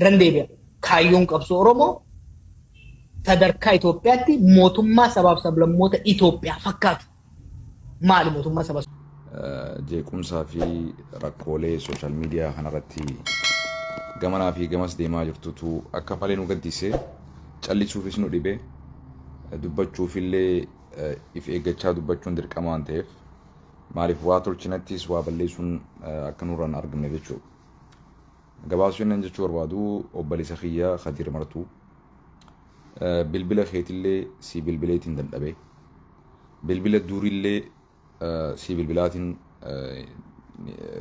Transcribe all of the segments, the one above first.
Irran deebi'a. Kaayyoon qabsoo Oromoo sadarkaa Itoophiyaatti mootummaa sabaaf sablammoota Itoophiyaa fakkaatu. Maali mootummaa saba Jeequmsaa fi rakkoolee social media kanarratti gamanaa fi gamas deemaa jirtutu akka malee nu gaddise, callisuufis nu dhibe, dubbachuufillee if eeggachaa dubbachuun dirqama waan ta'eef, maaliif waa tolchinattis waa balleessuun akka nurraan argamne jechuudha. Gabaasuu inni jechuu barbaadu, obboleessa kiyya Khadiir Martuu, bilbila keetillee si bilbileetiin dadhabe, bilbila durillee si bilbilaatiin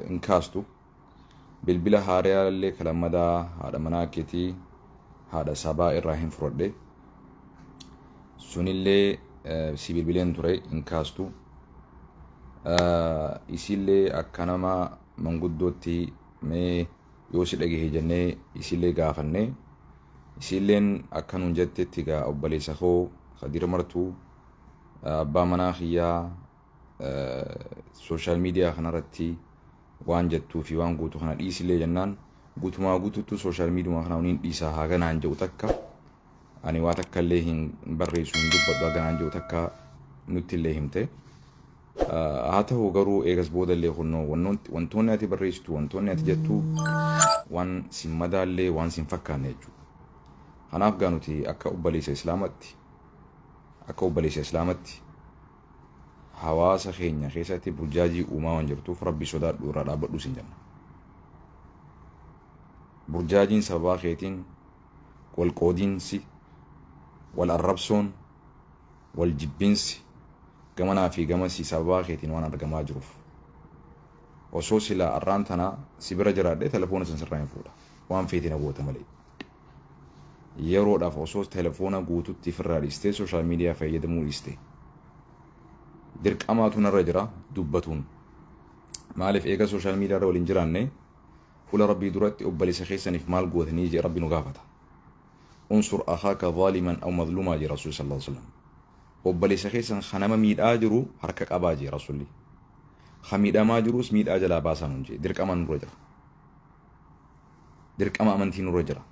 hin kaastu, bilbila haariyaallee kalammadaa haadha manaa keetii haadha sabaa irraa hin fudhadhe, sunillee si bilbileen ture, hin kaastu. Isillee akka nama manguddootti mee yoo si dhagahe jennee isillee gaafanne, isilleen akka nuun jettetti, gaa obboleessa koo Khadiir Martuu, abbaa manaa kiyyaa social media kanarratti waan jettuu fi waan guutuu kana dhiisillee jennaan, guutumaa guutuutti social media kana waniin dhiisaa haa ganaan jedhu takka, ani waa takka illee hin barreessu, hin dubbadhu haa ganaan jedhu takka nutti illee himte. Haa ta'u garuu eegas booda illee kunnoo wantoonni ati barreessitu, wantoonni ati jettu waan sin madaallee, waan sin fakkaanne jechuudha. Kanaaf gaa nuti akka obboleessa islaamatti hawaasa keenya keessatti burjaajii uumaa waan jirtuuf, rabbi sodaadhu, irraa dhaabbadhu sin jenna. Burjaajiin sababaa keetiin wal qoodiinsi, wal arrabsoon, wal jibbinsi gamanaa fi gamasii sababaa keetiin waan argamaa jiruuf. Osoo silaa arraan tanaa si bira jiraadhee telefoona san sirraa hin fuudha. Waan feete na goota malee. Yeroodhaaf osoo telefoona guututti ofirraa dhiistee, social media fayyadamuu dhiiste. Dirqamaatu narra jira dubbatuun. Maaliif eega social media irra waliin jiraanne, fuula rabbii duratti obboleessa keessaniif maal gootanii jee rabbi nu gaafata. انصر أخاك ظالما أو مظلوما jee Rasuul صلى الله عليه وسلم. Obboleessa keessan kan nama miidhaa jiru harka qabaa jee Rasuulli. Kan miidhamaa jirus miidhaa jalaa baasaa nuun jee, dirqama nurra jira. Dirqama amantii nurra jira.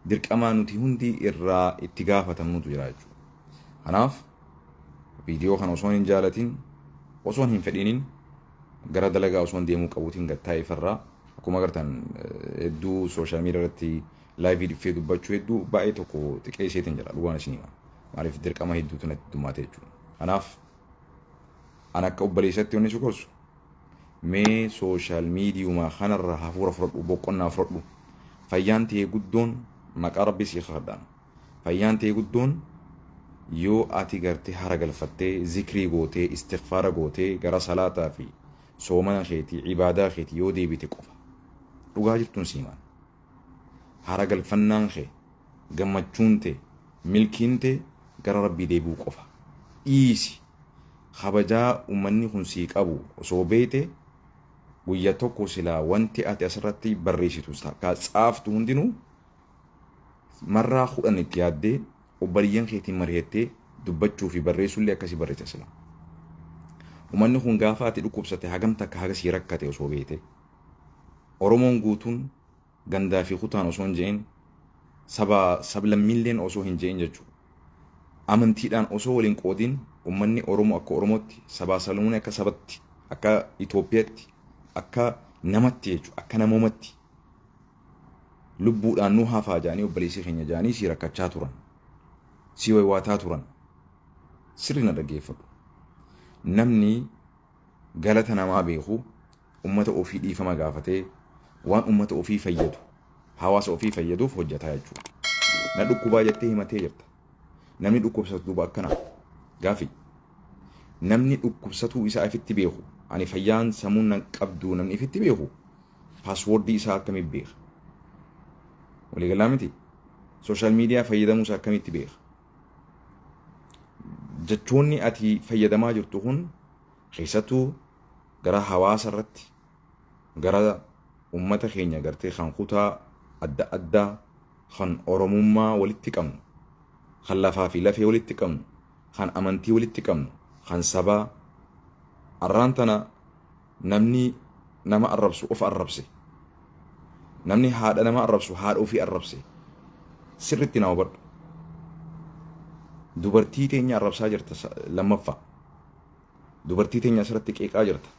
Dirqama nuti hundi irraa itti gaafatamnutu jira jechuudha. Kanaaf viidiyoo kana osoo hin jaalatin, osoo hin fedhinin, gara dalagaa osoo hin deemuu qabuutiin gattaa'e ifirraa akkuma agartan hedduu social media irratti live dhufee dubbachuu hedduu baay'ee tokko xiqqeesseetiin jira, dhugaan isin hima. Maaliif dirqama hedduutu natti heddummaate jechuudha. Kanaaf an akka obboleessatti wanni si gorsu, mee social mediuma kanarra hafuura fudhadhu, boqonnaa fudhadhu. Fayyaan ta'e guddoon, maqaa rabbi sii kakadhaan. Fayyaan ta'e guddoon yoo ati gartee hara galfattee, zikrii gootee, istighfaara gootee, gara salaataa fi soomana keetii, ibaadaa keetii yoo deebite qofa. Dhugaa jirtuun siimaan. Hara galfannaan kee, gammachuun ta'e, milkiin ta'e gara rabbii deebi'uu qofa. Dhiisi. Kabajaa uummanni kun sii qabu osoo beekte, guyya tokko silaa wanti ati asirratti barreessitu ka tsaaftu hundinuu marraa 10 itti yaaddee, obboleeyyan keetiin mari'attee dubbachuu fi barreessuullee akkasii barreessa sila. Uummanni kun gaafa ati dhukkubsate hagam takka haga sii rakkate osoo beekte, Oromoon guutuun gandaa fi kutaan osoo hin je'in, saba sablammiilleen osoo hin je'in jechuudha. Amantiidhaan osoo waliin qoodin, uummanni Oromoo akka Oromootti, sabaa sablammoonni akka sabatti, akka Itoophiyaatti, akka namatti jechuudha, akka namoomatti lubbuudhaan nu hafaa jedhanii, obboleessi keenya jedhanii si rakkachaa turan. Si waywaataa turan. Sirri na dhaggeeffadhu. Namni galata namaa beeku ummata ofii dhiifama gaafatee, waan ummata ofii fayyadu, hawaasa ofii fayyaduuf hojjetaa jechuudha. Na dhukkubaa jettee himatee jirta. Namni dhukkubsatu duuba akkana gaafi. Namni dhukkubsatuu isaa ifitti beeku, ani fayyaan sammuun nan qabdu, namni ifitti beeku passwordii isaa akkamitti beeka? Waliigalaa miti? Social media fayyadamuu isaa akkamitti beeka? Jechoonni ati fayyadamaa jirtu kun keessattuu gara hawaasa irratti, gara ummata keenya gartee kan kutaa adda addaa, kan oromummaa walitti qabnu, kan lafaa fi lafee walitti qabnu, kan amantii walitti qabnu, kan sabaa, arraan tana namni nama arrabsu of arrabse. Namni haadha nama arrabsu haadha ofii arrabse. Sirriitti na hubadhu. Dubartii teenya arrabsaa jirta lammaffaa. Dubartii teenya asirratti qeeqaa jirta.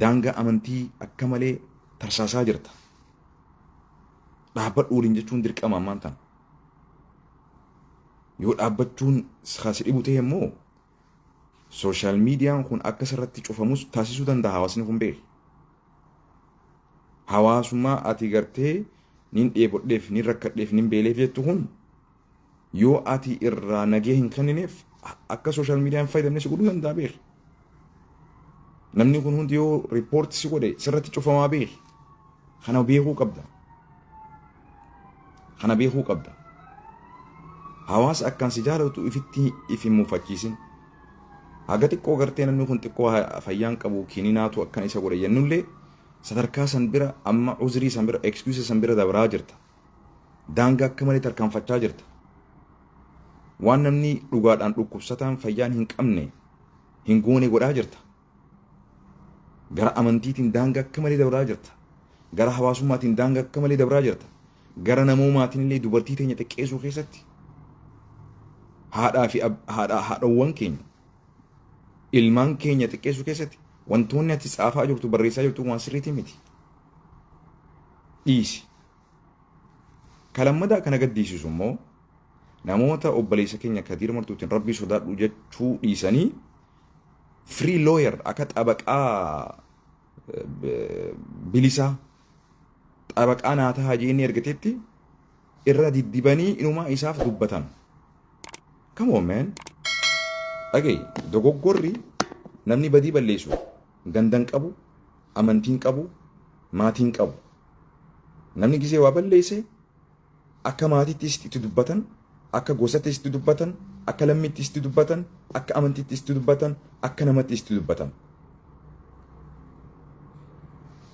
Daangaa amantii akka malee tarsaasaa jirta. Dhaabbadhu waliin jechuun dirqama ammaan tana. Yoo dhaabbachuun si dhibu ta'e immoo, social mediaan kun akka sirratti cufamus taasisuu danda'a hawaasni kun, beeki. Hawaasummaa ati gartee nin dheebodheef, nin rakkadheef, nin beeleef jettu kun, yoo ati irraa nagee hin kennineef, akka social mediaan fayyadamne si godhuu danda'a, beeki. Namni kun hundi yoo report si godhe sirratti cufamaa, beeki. Kana beekuu qabda. Kana beekuu qabda. Hawaasa akkaan si jaalatu ifitti if hin mufachiisin. Haga xiqqoo gartee namni kun xiqqoo fayyaan qabu, kininaatu akkan isa godhe jennullee, sadarkaa san bira amma uzrii san bira, excuse san bira dabraa jirta. Daangaa akka malee tarkaanfachaa jirta. Waan namni dhugaadhaan dhukkubsataan fayyaan hin qabne hin goone godhaa jirta. Gara amantiitiin daangaa akka malee dabraa jirta. Gara hawaasummaatiin daangaa akka malee dabraa jirta. Gara namoomaatiin illee dubartii teenya xiqqeessuu keessatti, haadhaa fi haadha haadhawwan keenya, ilmaan keenya xiqqeessuu keessatti, wantoonni ati tsaafaa jirtu, barreessaa jirtu waan sirriitii miti. Dhiisi. Kalammadaa kana gaddisiisu immoo, namoota obboleessa keenya Kadiir Martuutiin rabbii sodaadhu jechuu dhiisanii, free lawyer, akka xabaqaa bilisaa, xabaqaa naa tahaa jeenni ergatetti irra diddibanii inumaa isaaf dubbatan. Come on, man. Dhaga'i, dogoggorri namni badii balleessu gandan qabu, amantiin qabu, maatiin qabu. Namni gisee waa balleesse akka maatiittis itti dubbatan, akka gosattis itti dubbatan, akka lammiittis itti dubbatan, akka amantiittis itti dubbatan, akka namattis itti dubbatan.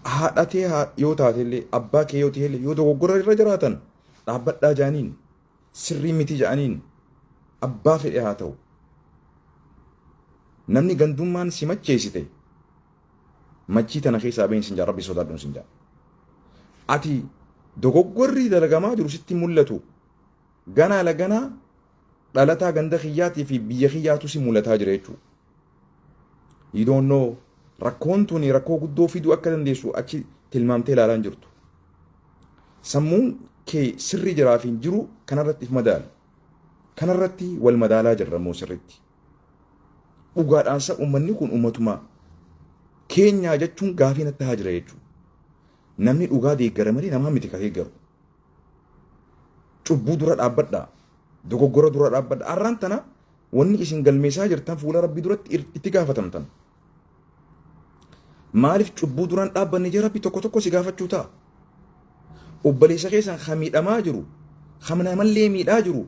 Haadhatee yoo taatellee, abbaa kee yoo ta'ellee, yoo dogoggora irra jiraatan dhaabbadhaa jaaniin, sirrii miti ja'aniin, abbaa fedhe haa ta'u. Namni gandummaan si macheessite machii tana keessaa bahin sin jaa, rabbi sodaadhuun sin jaa. Ati dogoggorri dalagamaa jiru sitti mul'atu, ganaa laganaa dhalataa ganda kiyyaatii fi biyya kiyyaatu si mul'ataa jira jechuudha. You don't know, rakkoon tuni rakkoo guddoo fiduu akka dandeessu achi tilmaamtee ilaalaa hin jirtu. Sammuun kee sirrii jiraa fi hin jiru kanarratti if madaali. Kanarratti wal madaalaa jirra immoo sirriitti. Dhugaadhaan sa uummanni kun uummatuma keenyaa jechuun gaafii natti haa jira jechuudha. Namni dhugaa deeggara malee namaa miti ka deeggaru. Cubbuu dura dhaabbadhaa. Dogoggora dura dhaabbadhaa. Har'aan tana wanni isin galmeessaa jirtan fuula rabbii duratti itti gaafatamtan. Maaliif cubbuu duraan dhaabbanne jee rabbi tokko tokko si gaafachuu ta'a. Obboleessa keessan ka miidhamaa jiru, ka namallee miidhaa jiru,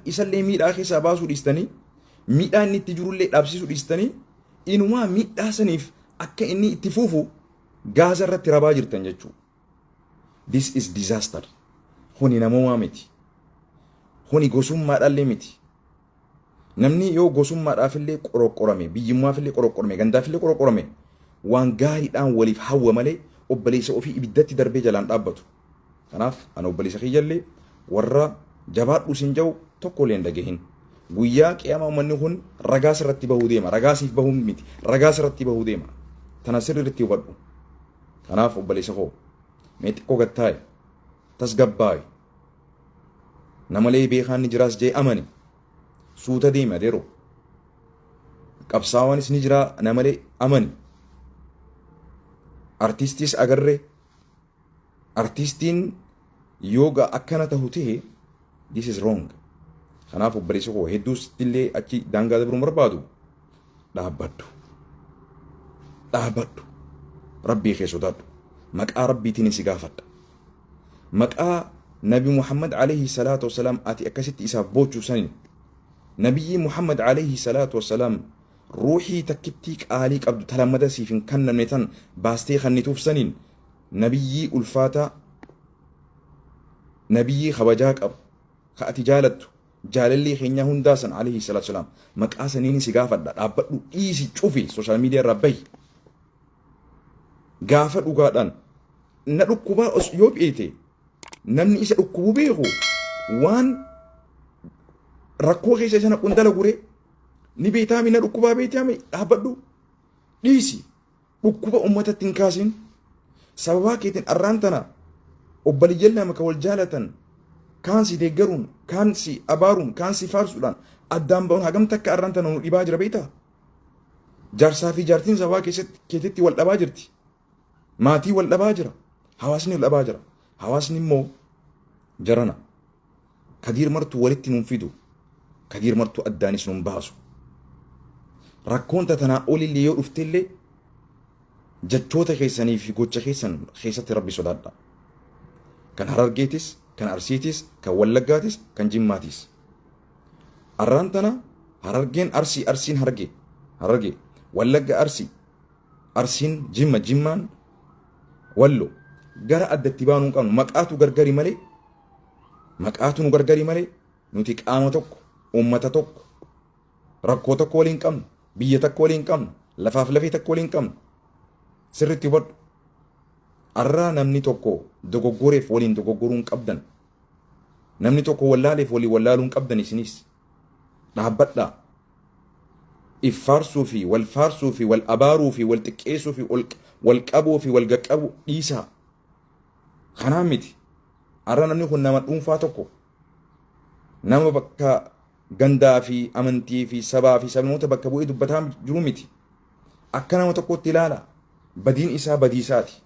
isallee miidhaa keessaa baasuu dhiistanii, miidhaa inni itti jirullee dhaabsisuu dhiistanii, inumaa miidhaa saniif akka inni itti fuufu gaaza irratti rabaa jirtan jechuudha. This is disaster. Kuni namoomaa miti. Kuni gosummaadhaallee miti. Namni yoo gosummaadhaafillee qoroqqorame, biyyummaafillee qoroqqorame, gandaafillee qoroqqorame, waan gaariidhaan waliif hawwa malee obboleessa ofii ibiddatti darbee jalaan dhaabbatu. Kanaaf ana obboleessa kiyyallee warra jabaadhu sin jedhu tokko illee hin dhagahin. Guyyaa qiyaamaa uummanni kun ragaa sirratti bahuu deema. Ragaa siif bahuu miti. Ragaa sirratti bahuu deema. Tana sirriitti hubadhu. Kanaaf obboleessa koo, mee xiqqoo gattaa'i. Tasgabbaa'i. Namalee beekaan ni jiraas jee amani. Suuta deemi, adeeroo. Qabsaawaanis ni jira namalee amani. Artiistis agarree. Artiistiin yooga akkana tahu ta'e, this is wrong. Kanaaf obboleessa koo, hedduu illee achi daangaa dabruun barbaadu, dhaabbadhu. Dhaabbadhu. Rabbii kee sodaadhu. Maqaa rabbiitiin si gaafadha. Maqaa Nabi Muhammad alayhi salaatu wasalaam ati akkasitti isaaf boochuu saniin, Nabiyyi Muhammad alayhi salaatu wasalaam ruuxii takkittii qaalii qabdu talammada siif hin kennamne tan baastee kennituuf saniin, nabiyyii ulfaataa, nabiyyii kabajaa qabu ka ati jaalattu, jaalalli keenyaa hundaa san alayhi salaatu wasalaam, maqaa saniin si gaafadha, dhaabbadhu, dhiisi, cufi, social media irraa bahi. Gaafa dhugaadhaan Na dhukkubaa yoo beekte, namni isa dhukkubuu beeku waan rakkoo keessa isa naquun dalagure ni beektaami. Na dhukkubaa beektaami, dhaabbadhu, dhiisi, dhukkuba uummatatti hin kaasin. Sababaa keetiin arraan tana obbaliyyan lama ka wal jaalatan kaan si deeggaruun, kaan si abaaruun, kaan si faarsuudhaan addaan ba'uun hagam takka arraan tana nu dhibaa jira beektaa? Jaarsaa fi jaartiin sababaa keessatti keetitti wal dhabaa jirti. Maatii wal dhabaa jira. Hawaasni wal dhabaa jira. Hawaasni immoo jarana Kadiir Martuu walitti nuun fidu. Kadiir Martuu addaanis nuun baasu. Rakkoon tatanaa olillee yoo dhuftellee, jechoota keessanii fi gocha keessan keessatti Rabbi sodaadha. Kan Harargeetis, kan Arsiitis, kan Wallaggaatis, kan Jimmaatis. Arraan tana Harargeen Arsii, Arsiin Hargee, Harargee, Wallagga Arsii, Arsiin Jimma, Jimmaan Wallo. Gara addatti baanuu hin qabnu. Maqaatu gargari malee, maqaatu nu gargari malee, nuti qaama tokko, uummata tokko, rakkoo tokko waliin qabnu, biyya tokko waliin qabnu, lafaaf lafee tokko waliin qabnu. Sirriitti hubadhu. Arraa namni tokko dogoggoreef waliin dogoggoruu hin qabdan. Namni tokko wallaaleef waliin wallaaluu hin qabdan isinis. Dhaabbadhaa. If faarsuu fi wal faarsuu fi wal abaaruu fi wal xiqqeessuu fi wal qabuu fi wal gaqqabu dhiisaa. Kanaan miti. Arra namni kun nama dhuunfaa tokko. Nama bakka gandaa fi amantii fi sabaa fi sabnoota bakka bu'ee dubbataa jiru miti. Akka nama tokkotti ilaala. Badiin isaa badii isaati.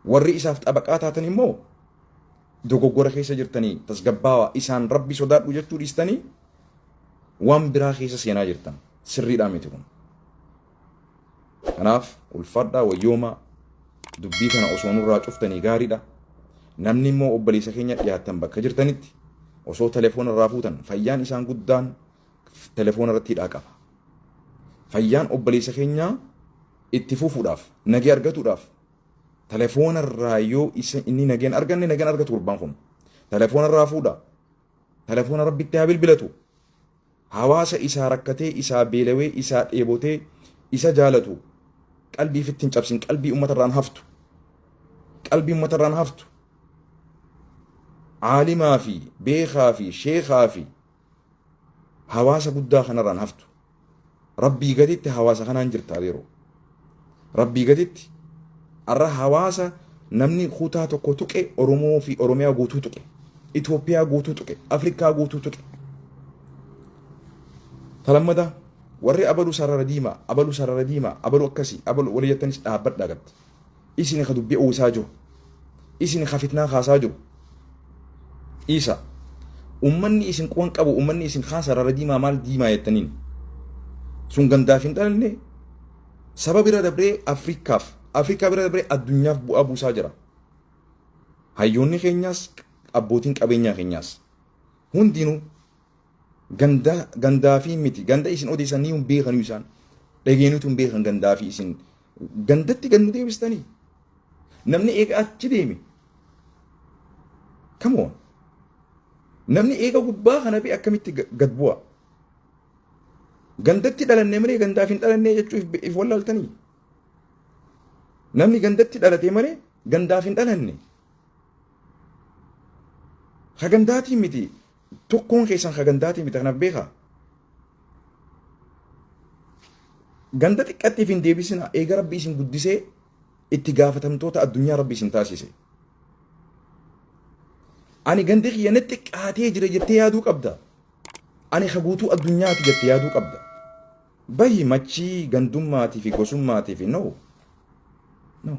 Warri isaaf xabaqaa taatan immoo dogoggora keessa jirtanii tasgabbaawaa isaan Rabbi sodaadhu jechuu dhiistanii waan biraa keessa seenaa jirtan. Sirriidhaa miti kun. Kanaaf ulfaadhaa, wayyoomaa, dubbii kana osoo nurraa cuftanii gaariidha. Namni immoo obboleessa keenya dhiyaattan bakka jirtanitti osoo telefoona irraa fuutan, fayyaan isaan guddaan telefoona irratti hidhaa qaba. Fayyaan obboleessa keenyaa itti fufuudhaaf, nagee argatuudhaaf, telefoona irraa yoo isa inni nageen arganne, nageen argatu gurbaan kun. Telefoona irraa fuudha. Telefoona Rabbitti haa bilbilatu. Hawaasa isaa rakkatee, isaa beelawee, isaa dheebotee, isa jaalatu qalbii ifitti hin cabsin. Qalbii uummata irraan haftu. Qalbii uummata irraan haftu. Caalimaa fi beekaa fi sheekaa fi hawaasa guddaa kanarraan haftu. Rabbii gaditti hawaasa kanaan jirta adeeroo. Rabbii gaditti arra hawaasa namni kutaa tokko tuqe Oromoo fi Oromiyaa guutuu tuqe. Itoophiyaa guutuu tuqe. Afrikaa guutuu tuqe. Talammada warri abalu sarara diimaa, abalu sarara diimaa, abalu akkasii, abalu walii jettanis dhaabbadhaa gatti. Isin ka dubbii uwwisaa jiru. Isin ka fitnaa kaasaa jiru. Isa. Ummanni isin quban qabu, ummanni isin kaan sarara diimaa maal diimaa jettaniin. Sun gandaaf hin dhalanne, saba bira dabree Afrikaaf, Afrikaa bira dabree addunyaaf bu'aa buusaa jira. Hayyoonni keenyaas, abbootiin qabeenyaa keenyaas hundinuu ganda gandaa fi miti. Ganda isin odeessanii hin beekanuu, isaan dhageenutu hin beekan. Gandaa fi isin gandatti gad nu deebistanii namni eega achi deeme, come on, namni eega gubbaa kana bee akkamitti gad bu'a? Gandatti dhalanne malee gandaaf hin dhalanne jechuu if wallaaltanii. Namni gandatti dhalate malee gandaaf hin dhalanne. Ka gandaatii miti, tokkoon keessan ka gandaatii miti, kanaaf beekaa. Ganda xiqqattiif hin deebisina. Eega Rabbi isin guddisee itti gaafatamtoota addunyaa Rabbi isin taasise. Ani gandi kiyya natti xiqqaatee jira jettee yaaduu qabda. Ani ka guutuu addunyaati jettee yaaduu qabda. Bahi machii gandummaatii fi gosummaatii fi no. No.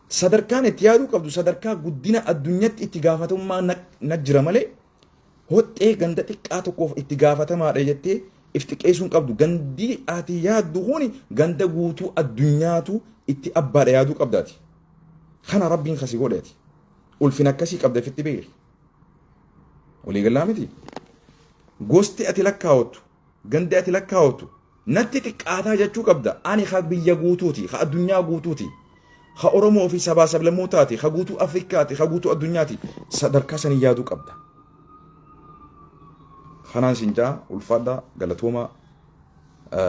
Sadarkaan itti yaaduu qabdu sadarkaa guddina addunyaatti itti gaafatamummaa na jira malee hoxxee ganda xiqqaa tokkoof itti gaafatamaadha jettee if xiqqeessuu hin qabdu. Gandi ati yaaddu kuni ganda guutuu addunyaatu itti abbaadha yaaduu qabdaati. Kana Rabbiin kasi godheeti. Ulfina akkasii qabda, ifitti beeki. Waliigalaa miti. Gosti ati lakkaawattu, gandi ati lakkaawattu natti xiqqaataa jechuu qabda. Ani ka biyya guutuuti, ka addunyaa guutuuti. Ka Oromoo fi sabaa sablammootaati, ka guutuu Afrikaati, ka guutuu addunyaati. Sadarkaa sanii yaaduu qabda. Kanaan sin jaa, ulfaadhaa, galatoomaa.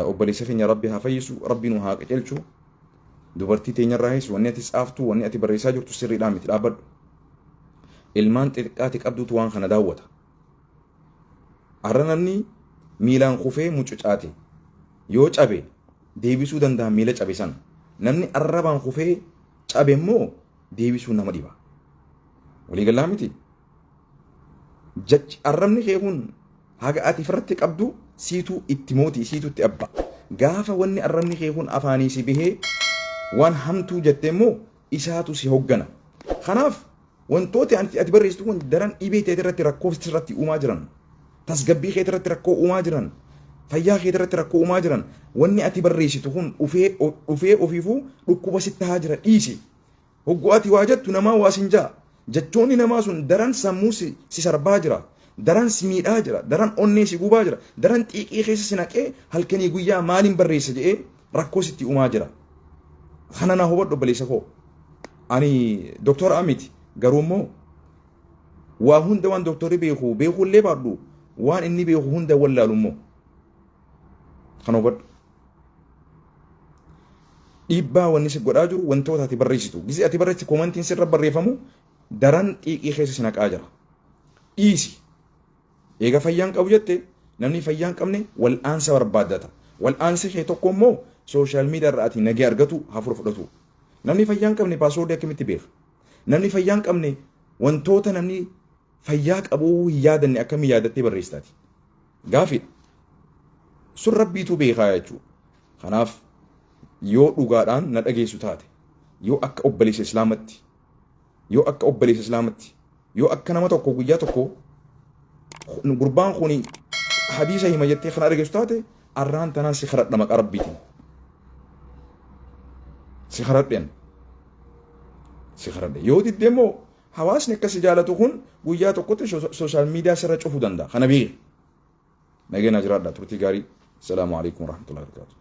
Obboleessa keenya Rabbi haa fayyisu, Rabbi nu haa qajeelchu. Dubartii teenyarraayis wanni ati tsaaftu, wanni ati barreessaa jirtu sirriidhaa miti, dhaabbadhu. Ilmaan xixiqqaati qabdutu waan kana daawwata. Har'a namni miilaan kufee mucucaate yoo cabe deebisuu danda'a miila cabe sana. Namni arrabaan kufee cabe immoo deebisuu nama dhiba. Waliigalaa miti. Jechi arrabni kee kun haga ati ofirratti qabdu siituu itti mootii, siituu itti abba. Gaafa wanni arrabni kee kun afaanii si bahee waan hamtuu jette immoo isaatu si hoggana. Kanaaf wantooti ati barreessitu kun daran dhibee ta'e irratti rakkoo irratti uumaa jiran. Tasgabbii kee irratti rakkoo uumaa jiran. Fayyaa kee irratti rakkoo uumaa jiran. Wanni ati barreessitu kun dhufee dhufee ofiifuu dhukkuba sitti haa jira, dhiisi. Hogguu ati waa jettu namaa waa sin jaa. Jechoonni namaa sun daran sammuu si sarbaa jira. Daran si miidhaa jira. Daran onnee si gubaa jira. Daran xiiqii keessa si naqee halkanii guyyaa maaliin barreessa jedhee rakkoo sitti uumaa jira. Kana naa hubadhu, obboleessa koo. Ani doktora miti, garuu immoo waa hunda waan doktorri beeku beekuullee baadhu, waan inni beeku hunda wallaalu immoo kana hubadhu. Dhiibbaa wanni si godhaa jiru wantoota ati barreessitu. Gisee ati barreessitu commentiin sirra barreeffamu daran xiiqii keessa si naqaa jira. Dhiisi. Eega fayyaan qabu jette, namni fayyaa hin qabne wal'aansa barbaaddata. Wal'aansi kee tokko immoo social media irraa ati nagee argatu, hafuura fudhatu. Namni fayyaa hin qabne passwordii akkamitti beeka? Namni fayyaa hin qabne wantoota namni fayyaa qabuu hin yaadanne akkamii yaadattee barreessitaati? Gaafiidha. Sun rabbiitu beekaa jechuudha. Kanaaf yoo dhugaadhaan na dhageessu taate, yoo akka obboleessa islaamatti, yoo akka obboleessa islaamatti, yoo akka nama tokko guyyaa tokko gurbaan kun hadiisa hima jettee kana dhageessu taate, arraan tanaan si kadhadha, maqaa rabbiitiin. Si kadhadheen. Si kadhadhe. Yoo didde immoo hawaasni akkasi jaalatu kun guyyaa tokkotti social media sirra cufuu danda'a. Kana beeki. Nageenya jiraadha. Turtii gaarii. Salaamu alaikum warahmatullahi wabarakatuh.